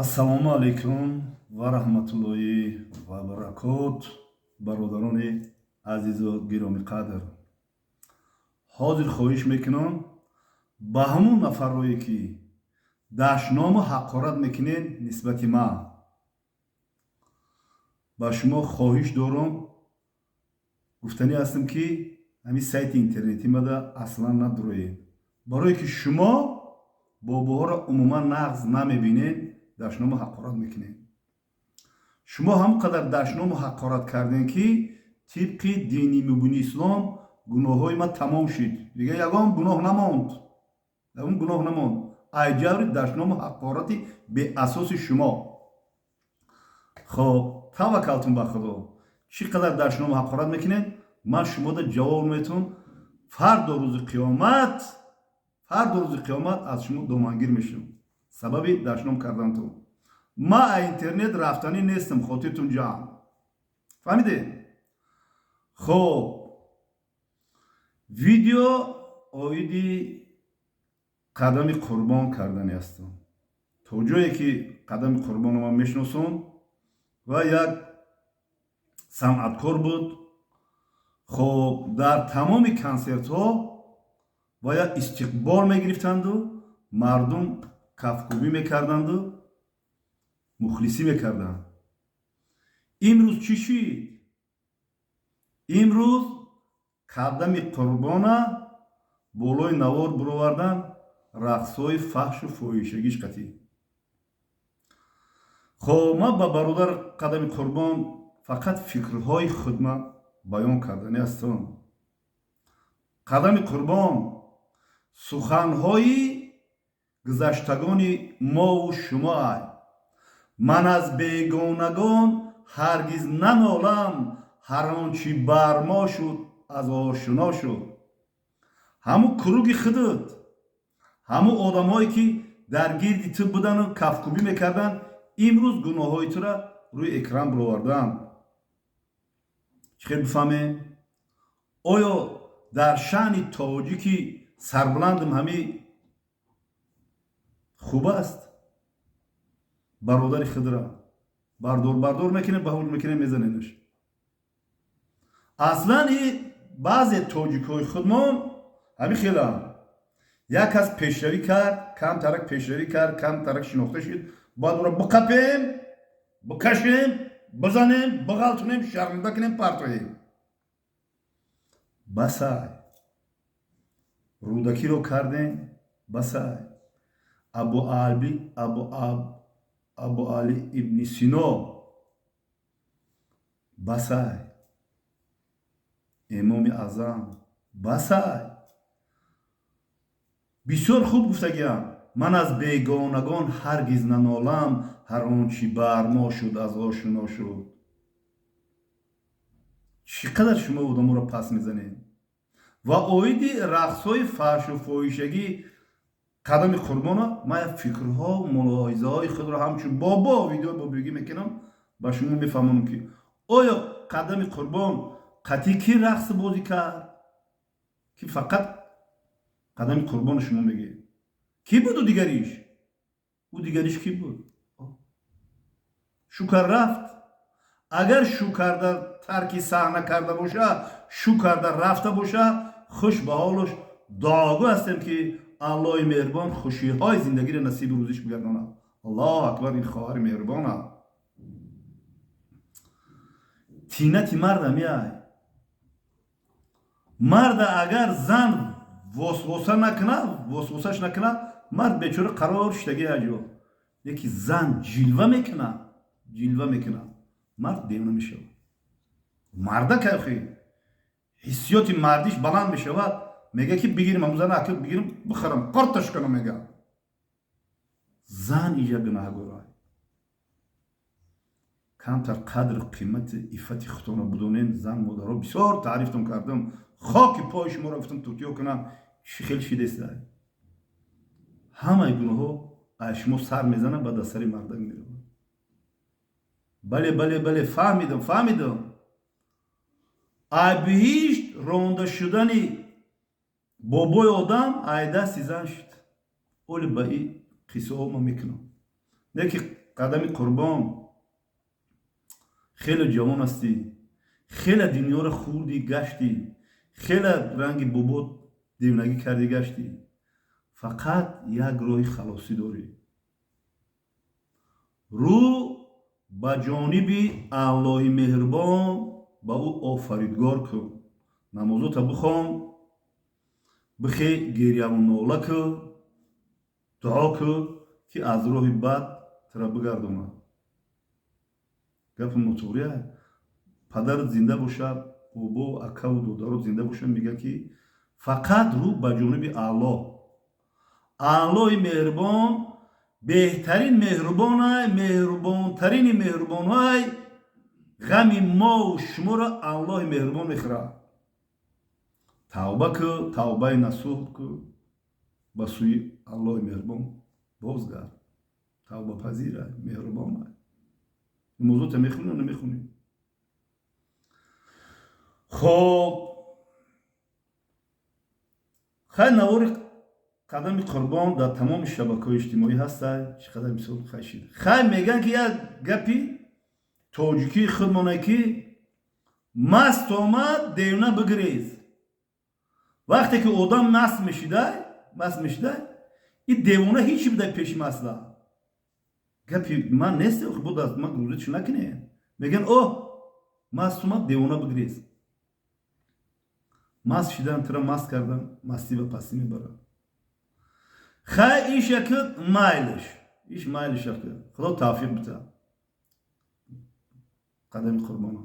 Ассалому алайкум ва раҳматуллоҳи ва баракот, бародарони азизу гиромиқадр. Ҳозир хоҳиш мекунам ба ҳамон нафарҳое, ки дашному ҳақорат мекунед нисбати ман, ба шумо хоҳиш дорам, гуфтанӣ ҳастам, ки ҳамин сайти интернетӣ мада аслан надуроед, барое ки шумо бобоҳоро умуман нағз намебинед, дашному ҳақорат мекунед. Шумо ҳам қадар дашному ҳақорат кардем, ки тибқи дини мубини ислом гуноҳҳои ман тамом шуд, дигар ягон гуноҳ намонд, ягон гуноҳ намонд ай ҷаври дашному ҳақорати беасоси шумо. Хоб, таваккалтун ба Худо. Чӣ қадар дашному ҳақорат мекунед, ман шумода ҷавоб метавон. Фардо рӯзи қиёмат, фардо рӯзи қиёмат аз шумо домангир мешавам сабаби дашном кардантон. Ма а интернет рафтанӣ нестам, хотиртун ҷамъ, фаҳмидед? Хоб, видео оиди Қадами Қурбон кардани ҳастам. То ҷое ки Қадами Қурбонро ман мешиносам, ва як санъаткор буд. Хоб, дар тамоми консертҳо ва як истиқбол мегирифтанду мардум кафкӯбӣ мекарданду мухлисӣ мекарданд. Имрӯз чӣ шид? Имрӯз Қадами Қурбона болои навор буровардан, рақсҳои фаҳшу фоҳишагиш қатӣ. Хоб, ман ба бародар Қадами Қурбон фақат фикрҳои худма баён карданӣ ҳастам. Қадами Қурбон, суханҳои гузаштагони мову шумо ай: «Ман аз бегонагон ҳаргиз нанолам, ҳар он чӣ бар мо шуд, аз ошуно шуд». Ҳамун круги худут, ҳамун одамҳое, ки дар гирди ту будану кафкӯбӣ мекарданд, имрӯз гуноҳҳои тура рӯи экран бироварданд. Чӣ хел бифаҳмем? Оё дар шаъни тоҷики сарбуландам ҳами хуб аст? Бародари худра бардор бардор мекунем, ба ҳуҷ мекунем, мезаненаш. Аслан и баъзе тоҷикҳои худмон ҳамин хелам: як кас пешравӣ кард, камтарак пешравӣ кард, камтарак шинохта шуд, бояд ӯро биқапем, бикашем, бизанем, биғалтунем, шарманда кунем, партоем. Басай, Рӯдакиро кардем, басай, Абу Али Ибни Сино, басай, Имоми Аъзам, басай. Бисёр хуб гуфтагиам: «Ман аз бегонагон ҳаргиз нанолам, ҳар он чӣ бар мо шуд, аз ошуно шуд». Чӣ қадар шумо одаморо пас мезанед! Ва оиди рақсҳои фаҳшу фоҳишагӣ Қадами Қурбона ман як фикрҳо, мулоҳизаҳои худро ҳамчун бобо видеои бобигӣ мекунам, ба шумо мефаҳмонам, ки оё Қадами Қурбон қатъи кӣ рақс бозӣ кард, ки фақат Қадами Қурбону шумо мегӯед? Кӣ буд ӯ дигариш? Ӯ дигариш кӣ буд? Шукар рафт. Агар шу карда, тарки саҳна карда боша, шу карда рафта боша, хуш ба ҳолуш. Дуогӯ ҳастем, ки Аллоҳи меҳрубон хушиҳои зиндагиро насиби рӯзиш бигардонад. Аллоҳу акбар! Ин хоҳари меҳрубона, тинати марда меай. Марда агар зан восвоса накунад, восвосаш накунад, мард бечора қарор шидаги аҷо. Яки зан ҷилва мекунад, ҷилва мекунад, мард девона мешавад. Марда кайхи ҳиссиёти мардиш баланд мешавад, мега, ки бигирим ҳамун зана, аки бигирим, бихарам, қорташ кунам, мега. Зан иҷа гунаҳгора. Камтар қадру қимати иффати худтонро бидонем, зан модаро. Бисёр таърифтон кардам, хоки пои шуморо гуфтам, тутиё кунам. Чӣ хел шидеста? Ҳамаи гуноҳҳо аз шумо сар мезанад, баъд аз сари мардак меравад. Бале, бале, бале, фаҳмидам, фаҳмидам. Ай биҳишт ронда шудани бобои одам ай дасти зан шуд. Оли ба и қиссаҳо ма мекунам, не ки. Қадами Қурбон, хеле ҷавон ҳастӣ, хеле дунёро хурдӣ гаштӣ, хеле ранги бобот девнагӣ кардӣ гаштӣ. Фақат як роҳи халосӣ дорӣ: рӯ ба ҷониби Аллоҳи меҳрубон, ба ӯ офаридгор кун, намозота бихон, бихе, гиряву нола кун, дуо кун, ки аз роҳи бад тура бигардонад. Гапи нотуғрия. Падарат зинда бошад, бобо, акаву додарот зинда бошад, мегӯяд, ки фақат рӯ ба ҷониби Аллоҳ. Аллоҳи меҳрубон беҳтарин меҳрубонай, меҳрубонтарини меҳрубонҳай. Ғами мову шуморо Аллоҳи меҳрубон мехӯрад. Тавба кӯ, тавбаи насӯҳ кӯ, ба сӯи Аллоҳи меҳрубон бозгард. Тавбапазирай, меҳрубонай. Намозота мехонӣ ё намехонӣ? Хоб, хай, навори Қадами Қурбон дар тамоми шабакаҳои иҷтимоӣ ҳастай. Чӣ қадар мисол хай шид. Хай, мегӯянд, ки як гапи тоҷикии худмоне, ки маст омад, девна бигирез. Вақте ки одам маст мешидай, маст мешидай, и девона ҳичи будай пеши маста. Гапи ман нест, буд, аз ман грузичи накунед. Мегӯянд: «О, маст омад, девона бигирез». Маст шидан, тура маст кардан, мастӣ ба пастӣ мебарад. Хай, иша ки майлиш, иш майлиша ки Худо тавфиқ бита Қадами Қурбона.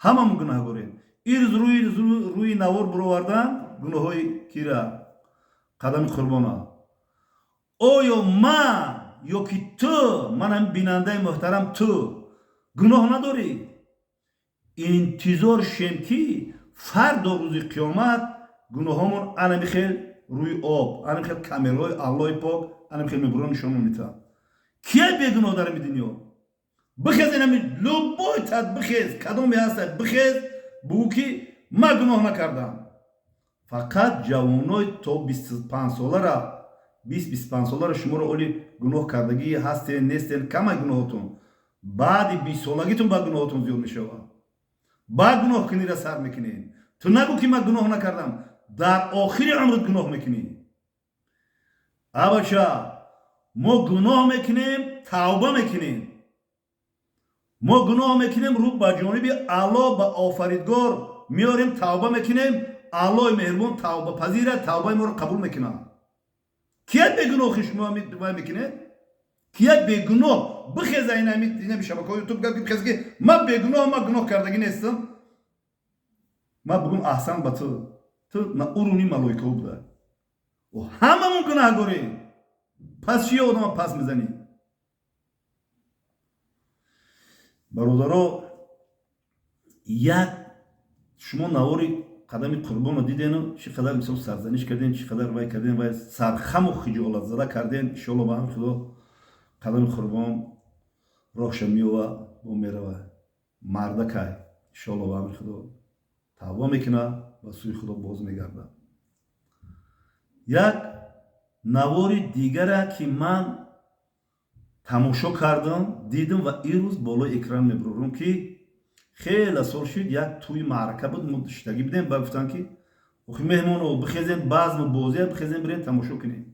Ҳамамон гунаҳгорем. Ирз рӯи навор буровардан гуноҳҳои кира? Қадами Қурбона. Оё ман ё ки ту, манам, бинандаи муҳтарам, ту гуноҳ надорӣ? Интизор шем, ки фардо, рӯзи қиёмат, гуноҳҳомон анами хел рӯи об, анами хел камераҳои Аллоҳи пок анами хел мебурон, нишонон метиҳад. Кия бегуноҳ дар ами дунё? Бихез, инами любой тат бихез, кадоме ҳаста, бихез, бугӯ, ки ман гуноҳ накардам. Фақат ҷавонои то 25 солара, 20-25 солара шуморо оли гуноҳ кардагӣ ҳастен, нестен, камай гуноҳотон. Баъди 20 солагитон ба гуноҳотон зиёд мешавад, баъд гуноҳ кунира сар мекунед. Ту нагӯ, ки ман гуноҳ накардам. Дар охири умрат гуноҳ мекунӣ. Абача, мо гуноҳ мекунем, тавба мекунем. Мо гуноҳ мекунем, рӯ ба ҷониби Аллоҳ, ба офаридгор меорем, тавба мекунем. Аллоҳи меҳрубон тавбапазира, тавбаи моро қабул мекунад. Кия бегуноҳи шумо вай мекунед? Кия бегуноҳ? Бихеза, инами шабакаҳои Ютуб бихез, ки ман бегуноҳ, ман гуноҳ кардагӣ нестам. Ман бугум: аҳсан ба ту, ту на уровни малоикаҳо буда. Ҳамамон гунаҳгорем. Пас чия одама пас мезанӣ? Бародаро, як шумо навори Қадами Қурбонро дидену чӣ қадар мисол сарзаниш кардем, чӣ қадар вай кардем, вай сархаму хиҷолатзада кардем. Иншоалло, ба ҳам Худо Қадами Қурбон роҳша меёва, бо мерава. Мардакай, иншоалло, ба амри Худо тавба мекунад, ба сӯи Худо боз мегардад. Як навори дигара, ки ман тамошо кардам, дидам ва ирӯз болои экран мебурорам, ки хеле сол шуд, як тӯи маърака буд, мо шиштагӣ будем. Ба гуфтанд, ки охи, меҳмоно, бихезем, базму бозия, бихезем, бирем, тамошо кунем.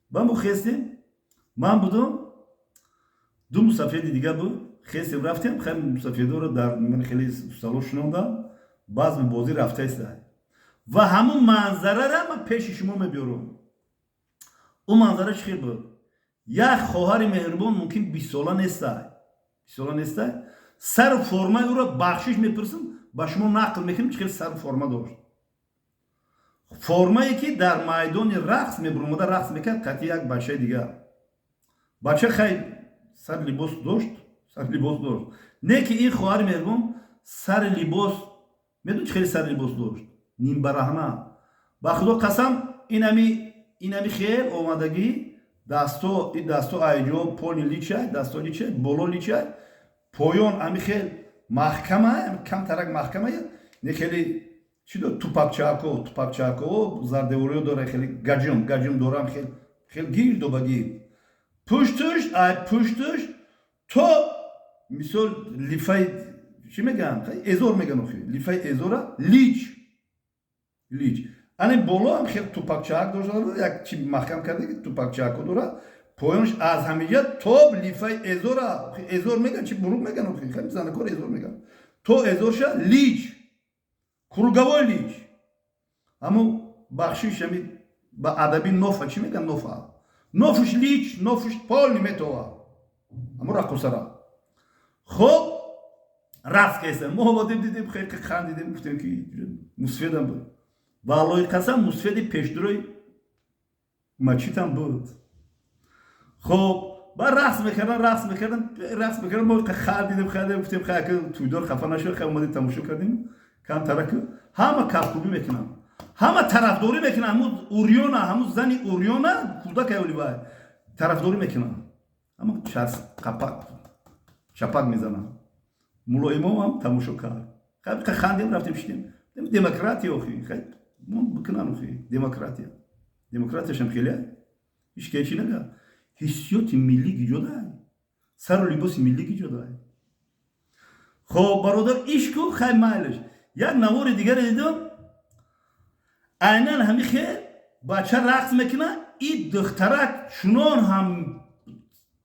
Ба мо хестем, ман будам, ду мусафеди дига буд. Хестем, рафтем. Хеле мусафедоро дар ман хеле столо шунондам, базму бозӣ рафтаиста ва ҳамун манзарара ман пеши шумо мебиёрам. Ӯ манзара чӣ хел буд? Як хоҳари меҳрубон, мумкин 20 сола нестай, 20 сола нестай, сару формаи ӯро, бахшиш мепурсам, ба шумо нақл мекунем, чӣ хел сару форма дошт. Формае, ки дар майдони рақс мебуромада, рақс мекард қатъи як бачаи дигар. Бача хай сари либос дошт, сари либос дошт, не ки ин хоҳари меҳрубон сари либос, медон, чӣ хеле сари либос дошт, нимбараҳна. Ба Худо қасам, инами хел омадагӣ, дасто, и дасто айҷо пони личай, дасто личай, боло личай, поён ами хел маҳкама, камтарак маҳкама, не хеле чӣ дор, тупакчако, тупакчако, зардевориё дора, хеле гаҷум гаҷум дорам, хел хел гирду ба гирд. Пуштуш, ай пуштуш то мисол лифаи чӣ мегӯянд, эзор мегӯянд, охи лифаи эзора лич лич. Ани боло ҳам хел тупакчаак дошта, як чи маҳкам карда ки тупакчаако дора, поёнш аз ҳамиҷа то лифаи эзора, эзор мегӯянд, чи бурук мегӯянд, охи хеле занакор эзор мегӯянд, то эзорша лич, круговой лич. Ҳамун бахшиш, ҳами ба адабӣ нофа чӣ мегӯянд, нофа, нофуш лич, нофуш полный метова ҳамун раққосара. Хоб, рақс кеста. Мо омадем, дидем, хеле хандидем, гуфтем ки мусфедам буд. Ва Аллоҳи қасам, мусфеди пешдурои мачитам буд. Хоб, баъд рақс мекардан, рақс мекардан, рақс мекардан, мо хандидем, хандидем, гуфтем хай, тӯйдор хафа нашуд. Хай, омадем, тамошо кардем камтараку. Ҳама кафкӯбӣ мекунанд, ҳама тарафдорӣ мекунанд, ҳамун урёна, ҳамун зани урёна, кӯдакай оливай тарафдорӣ мекунанд, ҳама чарс қапак чапак мезананд. Мулло имомам тамошо кард. Хандем, рафтем, шидем. Демократия охи, хай бикунан охи, демократия, демократияшам хеле ҳеч ке чӣ нага. Ҳиссиёти миллӣ гиҷодай, сару либоси миллӣ гиҷодай. Хоб, бародар, ишку хай майлиш. Як навори дигаре дидам, айнан ҳами хел бача рақс мекуна, и духтарак чунон ҳам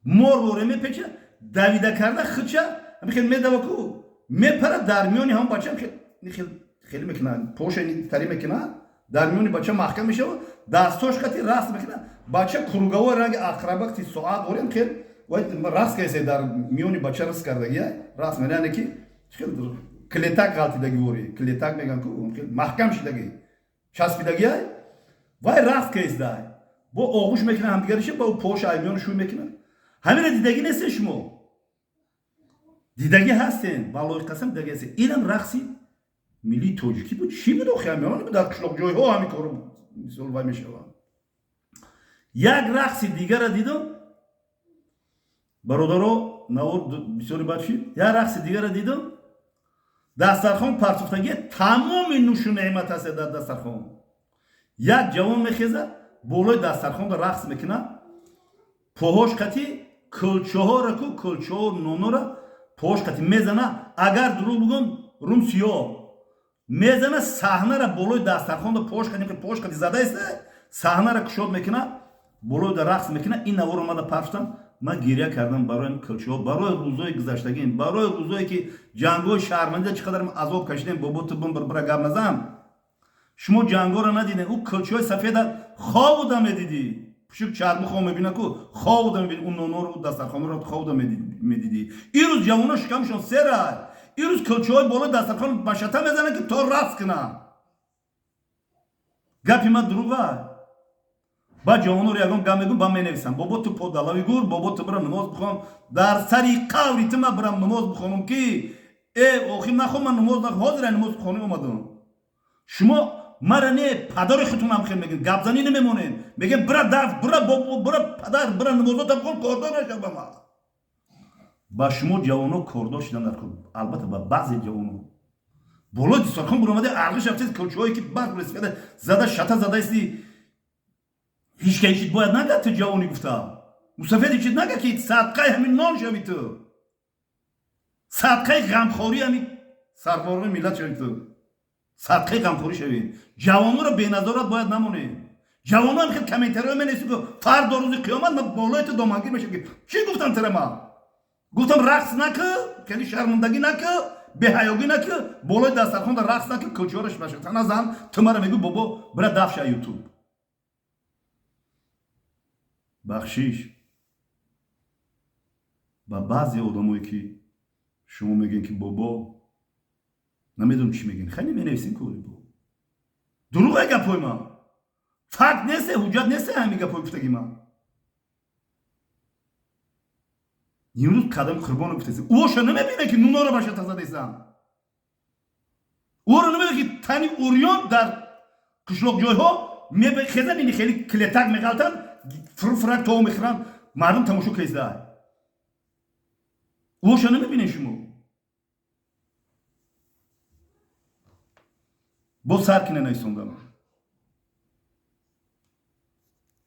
мор воре мепеча, давида карда хича ҳами хел медава ку мепара дар миёни ҳамон бача, хел хеле мекуна, поша тари мекуна, дар миёни бача маҳкам мешава, дастош қати рақс мекуна. Бача круговой ранги ақрабакти соат ворем хел рақс касе дар миёни бача рақс кардагия, рақс яъне ки хел клетак ғалтидаги вори клетак меган ку, маҳкам шидаги, часпидагия, вай рақс кесдай, бо оғӯш мекуна ҳамдигариша, ба поша ай миёни шӯй мекуна. Ҳамина дидагӣ нестен шумо? Дидагӣ ҳастен, валлоҳи қасам, дидагӣ ҳастен. Инам рақси миллии тоҷикӣ буд, чӣ буд охи? Ҳамиён дар қишлоқҷойҳо ҳамин корро мисол вай мешаванд. Як рақси дигара дидам, бародаро, навор бисёри бад шид. Як рақси дигара дидам, дастархон партофтагия, тамоми нӯшу неъмат ҳаст дар дастархон. Як ҷавон мехезад, болои дастархонда рақс мекунад, поҳош қати кӯлчаҳора ку, кӯлчаҳо, нонора поҳош қати мезана. Агар дурӯғ бугӯм, рум сиёҳ мезана. Саҳнара болои дастархонда поҳош қати, поҳош қати задаиста, саҳнара кушод мекунад, болои да рақс мекунад. Ин навор омада партофтам, ман гиря кардам барои кӯлчаҳо, барои рӯзои гузаштагин, барои рӯзое ки ҷангҳои шаҳрмандида чӣ қадар азоб кашидем. Бобо, ту бум бира гап назан. Шумо ҷангҳоро надидем. Ӯ кӯлчаҳои сафеда хобуда медидӣ, пушук чарбу хоб мебина ку, хобуда мебини ӯ нонору, ӯ дастархонаро хобуда медидӣ. Ирӯз ҷавоно шикамшон серай, ирӯз кӯлчаҳои болои дастархон башата мезананд, ки то рақс кунанд. Гапи ман дурӯға? Баъд ҷавонро ягон гап мегӯм, ба менависам: бобо, ту подалави гур, бобо, ту бира намоз бихон. Дар сари қаври ту ман бирам намоз бихонам ки э охир нахон, ман намоз ҳозира намоз хонӣ омадам. Шумо мара не, падари худтонам хел мегӯед, гапзанӣ намемонед, мегӯем: бира дарс, бира бобо, бира падар, бира намозота бихон, кордор нашав ба ман. Ба шумо ҷавоно кордор шидан дар кор, албатта, ба баъзе ҷавоно. Болои дистархон буромаде, арғиш рафтед, кӯлчаҳое ки барқ зада, шата задаисти, ҳеч ка ҳечит бояд нага. Ту ҷавонӣ, гуфта мусафед, ҳечит нага ки садқаи ҳамин нон шави, ту садқаи ғамхорӣ ҳамин сарворои миллат шави, ту садқаи ғамхорӣ шавед. Ҷавононро беназорат бояд намонед. Ҷавонон хел комментариҳо менависед ки фардо рӯзи қиёмат ман болои ту домангир мешавам ки чӣ гуфтам тира. Ман гуфтам: рақс накӣ, хеле шармандагӣ накӣ, беҳаёгӣ накӣ, болои дастархонда рақс накӣ, кӯлчаҳоро башата назан. Ту мара мегӯ: бобо, бира дафша Ютуб. Бахшиш ба баъзе одамое ки шумо мегӯед ки бобо, намедонам чӣ мегӯед, хеле менависем ку дурӯғе гапҳои ман, факт несте, ҳуҷҷат несте ҳамин гапҳои гуфтаги ман. Имрӯз қадами қурбоно гуфтаст, ӯша намебине ки нуноро башата задесам, ӯро намебине ки тани урён дар қишлоқҷойҳо мехезан, ини хеле клетак меғалтанд, фурфурак то мехӯранд, мардум тамошо кезда. Ӯша намебинед шумо. Боз сар кине нависондам.